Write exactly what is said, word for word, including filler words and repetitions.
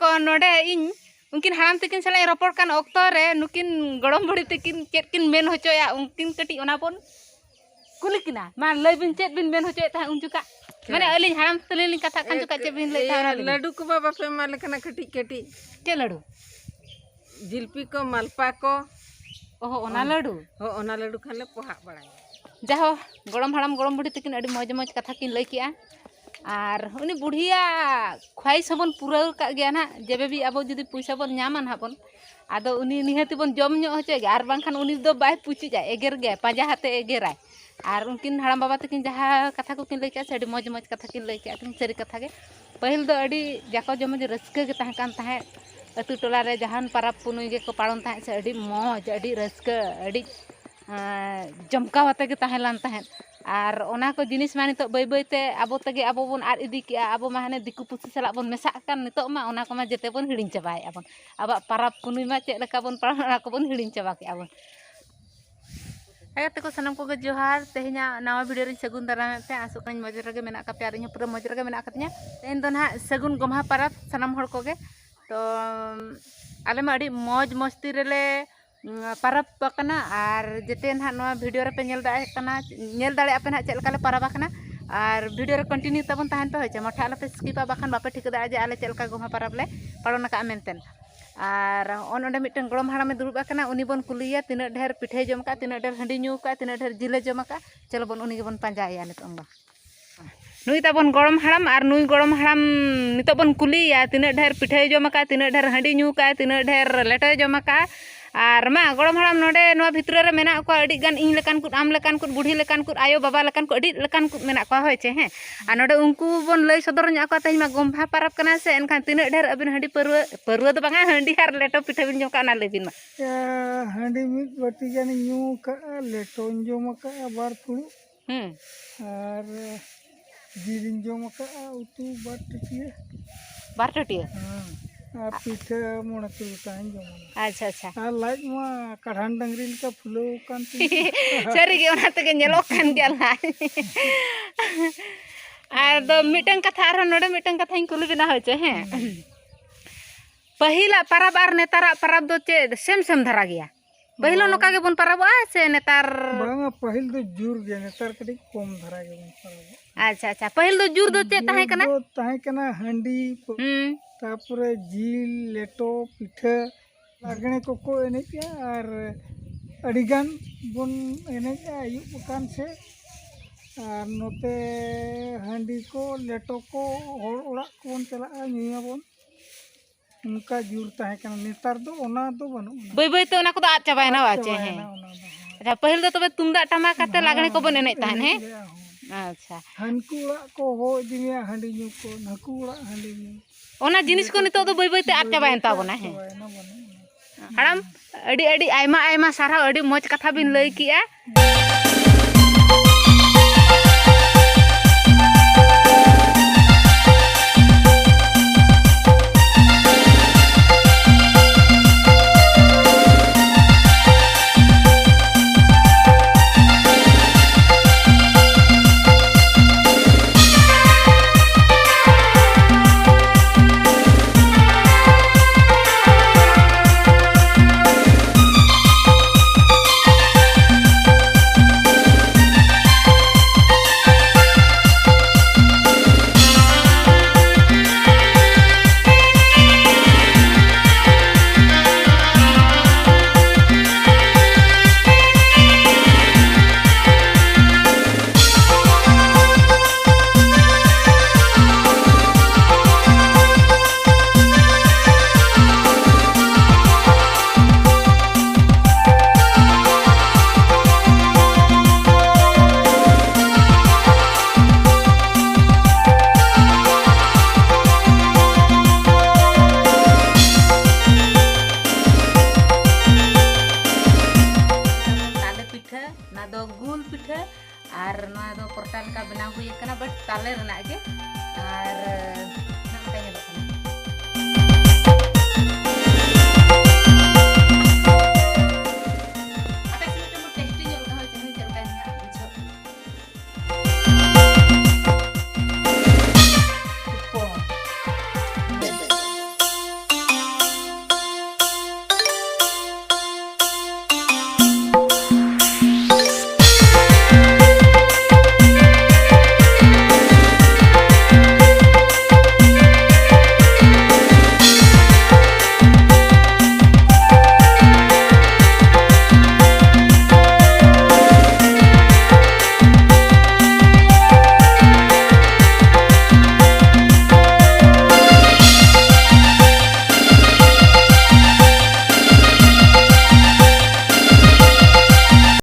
ᱛᱚ ᱱᱚᱰᱮ ᱤᱧ ᱩᱱᱠᱤᱱ ᱦᱟᱲᱟᱢ ᱛᱟᱹᱠᱤᱱ ᱥᱟᱞᱟᱜ ᱤᱧ ᱨᱚᱯᱚᱲ ᱠᱟᱱ ᱚᱠᱛᱚ ᱨᱮ ᱱᱩᱠᱤᱱ ᱜᱚᱲᱚᱢ ᱵᱩᱲᱦᱤ ᱛᱟᱹᱠᱤᱱ ᱪᱮᱫ ᱠᱤᱱ ᱢᱮᱱ ᱦᱚᱪᱚᱭᱟ, ᱩᱱᱠᱤᱱ ᱠᱟᱹᱴᱤᱡ ᱚᱱᱟ ᱵᱚᱱ ᱠᱩᱞᱤ ᱠᱤᱱᱟ᱾ ᱢᱟ ᱞᱟᱹᱭ ᱵᱤᱱ, ᱪᱮᱫ ᱵᱤᱱ ᱢᱮᱱ ᱦᱚᱪᱚᱭᱮᱫ ᱛᱟᱦᱮᱸᱫ ᱩᱱ ᱡᱚᱠᱷᱟᱜ? ᱢᱟᱱᱮ ᱟᱹᱞᱤᱧ ᱦᱟᱲᱟᱢ ᱛᱟᱹᱞᱤᱧ ᱞᱤᱧ ᱠᱟᱛᱷᱟᱜ ᱠᱟᱱ ᱡᱚᱠᱷᱟᱜ ᱪᱮᱫ ᱵᱤᱱ ᱞᱟᱹᱭᱮᱫ ᱛᱟᱦᱮᱸᱫ, ᱚᱱᱟ ᱞᱟᱹᱭ ᱵᱤᱱ᱾ ᱞᱟᱹᱰᱩ ᱠᱚᱢᱟ ᱵᱟᱯᱮ ᱮᱢᱟ ᱞᱮ ᱠᱟᱱᱟ ᱠᱟᱹᱴᱤᱡ ᱠᱟᱹᱴᱤᱡ᱾ ᱪᱮᱫ ᱞᱟᱹᱰᱩ? ᱡᱤᱞᱯᱤ ᱠᱚ, ᱢᱟᱞᱯᱟ ᱠᱚ᱾ ᱚᱦᱚ, ᱚᱱᱟ ᱦᱚᱸ᱾ ᱞᱟᱹᱰᱩ? ᱦᱚᱸ, ᱚᱱᱟ ᱞᱟᱹᱰᱩ ᱠᱷᱟᱱ ᱞᱮ ᱯᱚᱦᱟᱜ ᱵᱟᱲᱟᱭᱟ᱾ ᱡᱟᱦᱳ, ᱜᱚᱲᱚᱢ ᱦᱟᱲᱟᱢ ᱜᱚᱲᱚᱢ ᱵᱩᱰᱷᱤ ᱛᱟᱹᱠᱤᱱ ᱟᱹᱰᱤ ᱢᱚᱡᱽ ᱢᱚᱡᱽ ᱠᱟᱛᱷᱟ ᱠᱤᱱ ᱞᱟᱹᱭ ᱠᱮᱜᱼᱟ᱾ ᱟᱨ ᱩᱱᱤ ᱵᱩᱰᱷᱤᱭᱟᱜ ᱠᱷᱚᱣᱟᱭᱤᱥ ᱦᱚᱸᱵᱚᱱ ᱯᱩᱨᱟᱹᱣ ᱠᱟᱜ ᱜᱮᱭᱟ ᱱᱟᱦᱟᱜ᱾ ᱡᱮᱵᱮ ᱵᱤ ᱟᱵᱚ ᱡᱩᱫᱤ ᱯᱚᱭᱥᱟ ᱵᱚᱱ ᱧᱟᱢᱟ ᱱᱟᱦᱟᱜ ᱵᱚᱱ, ᱟᱫᱚ ᱩᱱᱤ ᱱᱤᱦᱟᱹᱛᱤ ᱵᱚᱱ ᱡᱚᱢ ᱧᱚᱜ ᱦᱚᱪᱚᱭ ᱜᱮᱭᱟ, ᱟᱨ ᱵᱟᱝᱠᱷᱟᱱ ᱩᱱᱤ ᱫᱚ ᱵᱟᱭ ᱯᱩᱪᱩᱡᱼᱟ, ᱮᱜᱮᱨ ᱜᱮᱭᱟᱭ, ᱯᱟᱸᱡᱟ ᱦᱟᱛᱮ ᱮᱜᱮᱨᱟᱭ᱾ ᱟᱨ ᱩᱱᱠᱤᱱ ᱦᱟᱲᱟᱢ ᱵᱟᱵᱟ ᱛᱟᱹᱠᱤᱱ ᱡᱟᱦᱟᱸ ᱠᱟᱛᱷᱟ ᱠᱚᱠᱤᱱ ᱞᱟᱹᱭ ᱠᱮᱜᱼᱟ ᱥᱮ, ᱟᱹᱰᱤ ᱢᱚᱡᱽ ᱢᱚᱡᱽ ᱠᱟᱛᱷᱟ ᱠᱤᱱ ᱞᱟᱹᱭ ᱠᱮᱜᱼᱟ, ᱥᱟᱹᱨᱤ ᱠᱟᱛᱷᱟ ᱜᱮ᱾ ᱯᱟᱹᱦᱤᱞ ᱫᱚ ᱟᱹᱰᱤ ᱡᱟᱠᱚ ᱡᱚᱢᱚᱡᱽ ᱨᱟᱹᱥᱠᱟᱹ ᱜᱮ ᱛᱟᱦᱮᱸ ᱠᱟᱱ ᱛᱟᱦᱮᱸᱫ᱾ ᱟᱹᱛᱩ ᱴᱚᱞᱟ ᱨᱮ ᱡᱟᱦᱟᱱ ᱯᱟᱨᱟᱵᱽ ᱯᱩᱱᱟᱹᱭ ᱜᱮᱠᱚ ᱯᱟᱞᱚᱱ ᱛᱟᱦᱮᱸᱫ ᱥᱮ, ᱟᱹᱰᱤ ᱢᱚᱡᱽ, ᱟᱹᱰᱤ ᱨᱟᱹᱥᱠᱟᱹ, ᱟᱹᱰᱤ, ᱟᱸ, ᱡᱚᱢᱠᱟᱣ ᱟᱛᱮ ᱜᱮ ᱛᱟᱦᱮᱸ ᱞᱮᱱ ᱛᱟᱦᱮᱸᱫ᱾ ᱟᱨ ᱚᱱᱟ ᱠᱚ ᱡᱤᱱᱤᱥ ᱢᱟ ᱱᱤᱛᱚᱜ ᱵᱟᱹᱭ ᱵᱟᱹᱭ ᱛᱮ ᱟᱵᱚ ᱛᱮᱜᱮ ᱟᱵᱚ ᱵᱚᱱ ᱟᱫ ᱤᱫᱤ ᱠᱮᱜᱼᱟ᱾ ᱟᱵᱚ ᱢᱟ ᱦᱟᱱᱮ ᱫᱤᱠᱩ ᱯᱩᱥᱤ ᱥᱟᱞᱟᱜ ᱵᱚᱱ ᱢᱮᱥᱟᱜ ᱠᱟᱱ, ᱱᱤᱛᱚᱜ ᱢᱟ ᱚᱱᱟ ᱠᱚᱢᱟ ᱡᱮᱛᱮ ᱵᱚᱱ ᱦᱤᱲᱤᱧ ᱪᱟᱵᱟᱭᱮᱫᱼᱟ ᱵᱚᱱ᱾ ᱟᱵᱚᱣᱟᱜ ᱯᱟᱨᱟᱵᱽ ᱯᱩᱱᱟᱹᱭ ᱢᱟ ᱪᱮᱫ ᱞᱮᱠᱟ ᱵᱚᱱ ᱯᱟᱞᱚᱱ, ᱚᱱᱟ ᱠᱚᱵᱚᱱ ᱦᱤᱲᱤᱧ ᱪᱟᱵᱟ ᱠᱮᱜᱼᱟ ᱵᱚᱱ᱾ ᱦᱮᱸ ᱜᱟᱛᱮ ᱠᱚ, ᱥᱟᱱᱟᱢ ᱠᱚᱜᱮ ᱡᱚᱦᱟᱨ᱾ ᱛᱮᱦᱮᱧᱟᱜ ᱱᱟᱣᱟ ᱵᱷᱤᱰᱤᱭᱳ ᱨᱤᱧ ᱥᱟᱹᱜᱩᱱ ᱫᱟᱨᱟᱢᱮᱫ ᱯᱮ᱾ ᱟᱥᱚᱜ ᱠᱟᱹᱱᱟᱹᱧ ᱢᱚᱡᱽ ᱨᱮᱜᱮ ᱢᱮᱱᱟᱜ ᱠᱟᱜ ᱯᱮᱭᱟ ᱟᱨ ᱤᱧ ᱦᱚᱸ ᱯᱩᱨᱟᱹ ᱢᱚᱡᱽ ᱨᱮᱜᱮ ᱢᱮᱱᱟᱜ ᱠᱟᱫᱤᱧᱟ᱾ ᱛᱮᱦᱮᱧ ᱫᱚ ᱱᱟᱦᱟᱜ ᱥᱟᱹᱜᱩᱱ ᱜᱚᱢᱦᱟ ᱯᱟᱨᱟᱵᱽ ᱥᱟᱱᱟᱢ ᱦᱚᱲ ᱠᱚᱜᱮ᱾ ᱛᱚ ᱟᱞᱮ ᱢᱟ ᱟᱹᱰᱤ ᱢᱚᱡᱽ ᱢᱚᱥᱛᱤ ᱨᱮᱞᱮ, ᱩᱸ, ᱯᱟᱨᱟᱵᱽ ᱟᱠᱟᱱᱟ᱾ ᱟᱨ ᱡᱮᱛᱮ ᱱᱟᱦᱟᱜ ᱱᱚᱣᱟ ᱵᱷᱤᱰᱤᱭᱳ ᱨᱮᱯᱮ ᱧᱮᱞ ᱫᱟᱲᱮᱭᱟᱜ ᱠᱟᱱᱟ, ᱧᱮᱞ ᱫᱟᱲᱮᱭᱟᱜᱼᱟ ᱯᱮ ᱱᱟᱦᱟᱜ ᱪᱮᱫ ᱞᱮᱠᱟ ᱞᱮ ᱯᱟᱨᱟᱵᱽ ᱟᱠᱟᱱᱟ᱾ ᱟᱨ ᱵᱷᱤᱰᱤᱭᱳ ᱨᱮ ᱠᱚᱱᱴᱤᱱᱤᱭᱩ ᱛᱟᱵᱚᱱ ᱛᱟᱦᱮᱱ ᱯᱮ, ᱦᱳᱭ ᱪᱮ? ᱢᱚᱴᱷᱟ ᱟᱞᱚᱯᱮ ᱥᱠᱤᱯᱟ, ᱵᱟᱠᱷᱟᱱ ᱵᱟᱯᱮ ᱴᱷᱤᱠᱟᱹ ᱫᱟᱲᱮᱭᱟᱜᱼᱟ ᱡᱮ ᱟᱞᱮ ᱪᱮᱫ ᱞᱮᱠᱟ ᱜᱚᱢᱦᱟ ᱯᱟᱨᱟᱵᱽ ᱞᱮ ᱯᱟᱞᱚᱱ ᱟᱠᱟᱫᱼᱟ ᱢᱮᱱᱛᱮ᱾ ᱟᱨ ᱱᱚᱜᱼᱚ ᱱᱚᱰᱮ ᱢᱤᱫᱴᱟᱝ ᱜᱚᱲᱚᱢ ᱦᱟᱲᱟᱢᱮ ᱫᱩᱲᱩᱵ ᱟᱠᱟᱱᱟ, ᱩᱱᱤ ᱵᱚᱱ ᱠᱩᱞᱤᱭᱮᱭᱟ ᱛᱤᱱᱟᱹᱜ ᱰᱷᱮᱨ ᱯᱤᱴᱷᱟᱹᱭ ᱡᱚᱢ ᱠᱟᱜᱼᱟ, ᱛᱤᱱᱟᱹᱜ ᱰᱷᱮᱨ ᱦᱟᱺᱰᱤ ᱧᱩ ᱠᱟᱜᱼᱟ, ᱛᱤᱱᱟᱹᱜ ᱰᱷᱮᱨ ᱡᱤᱞᱮ ᱡᱚᱢ ᱟᱠᱟᱫᱼᱟ᱾ ᱪᱚᱞᱚ ᱵᱚᱱ ᱩᱱᱤ ᱜᱮᱵᱚᱱ ᱯᱟᱸᱡᱟᱭᱮᱭᱟ ᱱᱤᱛᱚᱝ ᱫᱚ᱾ ᱱᱩᱭ ᱛᱟᱵᱚᱱ ᱜᱚᱲᱚᱢ ᱦᱟᱲᱟᱢ, ᱟᱨ ᱱᱩᱭ ᱜᱚᱲᱚᱢ ᱦᱟᱲᱟᱢ ᱱᱤᱛᱚᱜ ᱵᱚᱱ ᱠᱩᱞᱤᱭᱮᱭᱟ ᱛᱤᱱᱟᱹᱜ ᱰᱷᱮᱨ ᱯᱤᱴᱷᱟᱹᱭ ᱡᱚᱢ ᱟᱠᱟᱫᱼᱟ, ᱛᱤᱱᱟᱹᱜ ᱰᱷᱮᱨ ᱦᱟᱺᱰᱤ ᱧᱩ ᱠᱟᱜᱼᱟ, ᱛᱤᱱᱟᱹᱜ ᱰᱷᱮᱨ ᱞᱮᱴᱚᱭ ᱡᱚᱢ ᱟᱠᱟᱫᱼᱟ᱾ ᱟᱨ ᱢᱟ ᱜᱚᱲᱚᱢ ᱦᱟᱲᱟᱢ, ᱱᱚᱰᱮ ᱱᱚᱣᱟ ᱵᱷᱤᱛᱨᱤ ᱨᱮ ᱢᱮᱱᱟᱜ ᱠᱚᱣᱟ ᱟᱹᱰᱤ ᱜᱟᱱ, ᱤᱧ ᱞᱮᱠᱟᱱ ᱠᱚ, ᱟᱢ ᱞᱮᱠᱟᱱ ᱠᱚ, ᱵᱩᱰᱷᱤ ᱞᱮᱠᱟᱱ ᱠᱚ, ᱟᱭᱳ ᱵᱟᱵᱟ ᱞᱮᱠᱟᱱ ᱠᱚ, ᱟᱹᱰᱤ ᱞᱮᱠᱟᱱ ᱠᱚ ᱢᱮᱱᱟᱜ ᱠᱚᱣᱟ, ᱦᱳᱭ ᱪᱮ? ᱦᱮᱸ, ᱟᱨ ᱱᱚᱰᱮ ᱩᱱᱠᱩ ᱵᱚᱱ ᱞᱟᱹᱭ ᱥᱚᱫᱚᱨ ᱧᱚᱜ ᱟᱠᱚᱣᱟ ᱛᱮᱦᱮᱧ ᱢᱟ ᱜᱚᱢᱦᱟ ᱯᱟᱨᱟᱵᱽ ᱠᱟᱱᱟ ᱥᱮ, ᱮᱱᱠᱷᱟᱱ ᱛᱤᱱᱟᱹᱜ ᱰᱷᱮᱨ ᱟᱹᱵᱤᱱ ᱦᱟᱺᱰᱤ ᱯᱟᱹᱨᱣᱟᱹ, ᱯᱟᱹᱨᱣᱟᱹ ᱫᱚ ᱵᱟᱝᱟ, ᱦᱟᱺᱰᱤ ᱟᱨ ᱞᱮᱴᱚ ᱯᱤᱴᱷᱟᱹ ᱵᱤᱱ ᱡᱚᱢ ᱠᱟᱜᱼᱟ, ᱚᱱᱟ ᱞᱟᱹᱭ ᱵᱤᱱ ᱢᱟ᱾ ᱮ, ᱦᱟᱺᱰᱤ ᱢᱤᱫ ᱵᱟᱹᱴᱤ ᱜᱟᱱᱤᱧ ᱧᱩ ᱟᱠᱟᱫᱼᱟ, ᱞᱮᱴᱚᱧ ᱡᱚᱢ ᱟᱠᱟᱫᱼᱟ ᱵᱟᱨ ᱯᱷᱩᱲᱩᱜ, ᱦᱩᱸ᱾ ᱟᱨ ᱡᱤᱞᱤᱧ ᱡᱚᱢ ᱟᱠᱟᱫᱼᱟ ᱩᱛᱩ ᱵᱟᱨ ᱴᱟᱹᱴᱤᱭᱟᱹ᱾ ᱵᱟᱨ ᱴᱟᱹᱴᱤᱭᱟᱹ? ᱦᱮᱸ, ᱟᱨ ᱯᱤᱴᱷᱟᱹ ᱢᱚᱬᱮ ᱛᱩᱨᱩᱭ ᱜᱚᱴᱟᱝ ᱡᱚᱢ ᱟᱠᱟᱫᱼᱟ᱾ ᱟᱪᱪᱷᱟ, ᱟᱪᱪᱷᱟ᱾ ᱟᱨ ᱞᱟᱡ ᱢᱟ ᱠᱟᱰᱷᱟᱱ ᱰᱟᱹᱝᱨᱤ ᱞᱮᱠᱟ ᱯᱷᱩᱞᱟᱹᱣ ᱟᱠᱟᱱ ᱛᱤᱧᱟ᱾ ᱥᱟᱹᱨᱤᱜᱮ, ᱚᱱᱟ ᱛᱮᱜᱮ ᱧᱮᱞᱚᱜ ᱠᱟᱱ ᱜᱮᱭᱟ ᱞᱟᱡ᱾ ᱟᱫᱚ ᱢᱤᱫᱴᱟᱝ ᱠᱟᱛᱷᱟ, ᱟᱨᱦᱚᱸ ᱱᱚᱰᱮ ᱢᱤᱫᱴᱟᱝ ᱠᱟᱛᱷᱟᱧ ᱠᱩᱞᱤ ᱵᱮᱱᱟ, ᱦᱳᱭ ᱪᱮ? ᱦᱮᱸ᱾ ᱦᱩᱸ᱾ ᱯᱟᱹᱦᱤᱞᱟᱜ ᱯᱟᱨᱟᱵᱽ ᱟᱨ ᱱᱮᱛᱟᱨᱟᱜ ᱯᱟᱨᱟᱵᱽ ᱫᱚ ᱪᱮᱫ ᱥᱮᱢ ᱥᱮᱢ ᱫᱷᱟᱨᱟ ᱜᱮᱭᱟ? ᱯᱟᱹᱦᱤᱞ ᱦᱚᱸ ᱱᱚᱝᱠᱟ ᱜᱮᱵᱚᱱ ᱯᱟᱨᱟᱵᱚᱜᱼᱟ ᱥᱮ ᱱᱮᱛᱟᱨ? ᱵᱟᱝᱟ, ᱯᱟᱹᱦᱤᱞ ᱫᱚ ᱡᱳᱨ ᱜᱮ, ᱱᱮᱛᱟᱨ ᱠᱟᱹᱴᱤᱡ ᱠᱚᱢ ᱫᱷᱟᱨᱟ ᱜᱮᱵᱚᱱ ᱯᱟᱨᱟᱵᱚᱜᱼᱟ᱾ ᱟᱪᱪᱷᱟ, ᱟᱪᱪᱷᱟ, ᱯᱟᱹᱦᱤᱞ ᱫᱚ ᱡᱳᱨ ᱫᱚ ᱪᱮᱫ ᱛᱟᱦᱮᱸ ᱠᱟᱱᱟ? ᱡᱳᱨ ᱫᱚ ᱛᱟᱦᱮᱸ ᱠᱟᱱᱟ ᱦᱟᱺᱰᱤ, ᱦᱩᱸ᱾ ᱛᱟᱨᱯᱚᱨᱮ ᱡᱤᱞ, ᱞᱮᱴᱚ, ᱯᱤᱴᱷᱟᱹ, ᱞᱟᱜᱽᱬᱮ ᱠᱚᱠᱚ ᱮᱱᱮᱡᱼᱟ ᱟᱨ ᱟᱹᱰᱤᱜᱟᱱ ᱵᱚᱱ ᱮᱱᱮᱡᱼᱟ ᱟᱹᱭᱩᱵ ᱟᱠᱟᱱ ᱥᱮ᱾ ᱟᱨ ᱱᱚᱛᱮ ᱦᱟᱺᱰᱤ ᱠᱚ, ᱞᱮᱴᱚ ᱠᱚ, ᱦᱚᱲ ᱚᱲᱟᱜ ᱠᱚᱵᱚᱱ ᱪᱟᱞᱟᱜᱼᱟ, ᱧᱩᱭᱟᱵᱚᱱ᱾ ᱚᱱᱠᱟ ᱡᱳᱨ ᱛᱟᱦᱮᱸ ᱠᱟᱱᱟ, ᱱᱮᱛᱟᱨ ᱫᱚ ᱚᱱᱟ ᱫᱚ ᱵᱟᱹᱱᱩᱜ ᱟᱱᱟ᱾ ᱵᱟᱹᱭ ᱵᱟᱹᱭ ᱛᱮ ᱚᱱᱟ ᱠᱚᱫᱚ ᱟᱫ ᱪᱟᱵᱟᱭᱮᱱᱟ, ᱟᱫ ᱵᱟᱪᱮ? ᱪᱟᱵᱟᱭᱮᱱᱟ ᱦᱮᱸ᱾ ᱚᱱᱟ ᱫᱚ, ᱦᱮᱸ᱾ ᱟᱪᱪᱷᱟ, ᱯᱟᱹᱦᱤᱞ ᱫᱚ ᱛᱚᱵᱮ ᱛᱩᱢᱫᱟᱜ ᱴᱟᱢᱟᱠ ᱟᱛᱮ ᱞᱟᱜᱽᱬᱮ ᱦᱮᱸ, ᱠᱚᱵᱚᱱ ᱮᱱᱮᱡ ᱛᱟᱦᱮᱱ, ᱦᱮᱸ? ᱮᱱᱮᱡ ᱞᱮᱜᱼᱟ, ᱦᱮᱸ᱾ ᱟᱪᱪᱷᱟ᱾ ᱦᱟᱱᱠᱩ ᱚᱲᱟᱜ ᱠᱚ ᱦᱚᱦᱚ ᱤᱫᱤ ᱢᱮᱭᱟ ᱦᱟᱺᱰᱤ ᱧᱩ ᱠᱚ, ᱱᱟᱹᱠᱩ ᱚᱲᱟᱜ ᱦᱟᱺᱰᱤ ᱧᱩ᱾ ᱚᱱᱟ ᱡᱤᱱᱤᱥ ᱠᱚ ᱱᱤᱛᱚᱜ ᱫᱚ ᱵᱟᱹᱭ ᱵᱟᱹᱭ ᱛᱮ ᱟᱫ ᱵᱟᱹᱭ ᱪᱟᱵᱟᱭᱮᱱ ᱵᱟᱹᱭ ᱛᱮ ᱛᱟᱵᱚᱱᱟ, ᱟᱫ ᱦᱮᱸ᱾ ᱪᱟᱵᱟᱭᱮᱱᱟ, ᱵᱟᱹᱱᱩᱜ ᱟᱱᱟ᱾ ᱦᱟᱲᱟᱢ, ᱟᱹᱰᱤ ᱟᱹᱰᱤ ᱟᱭᱢᱟ ᱟᱭᱢᱟ ᱥᱟᱨᱦᱟᱣ, ᱟᱹᱰᱤ ᱢᱚᱡᱽ ᱠᱟᱛᱷᱟ ᱵᱤᱱ ᱞᱟᱹᱭ ᱠᱮᱜᱼᱟ᱾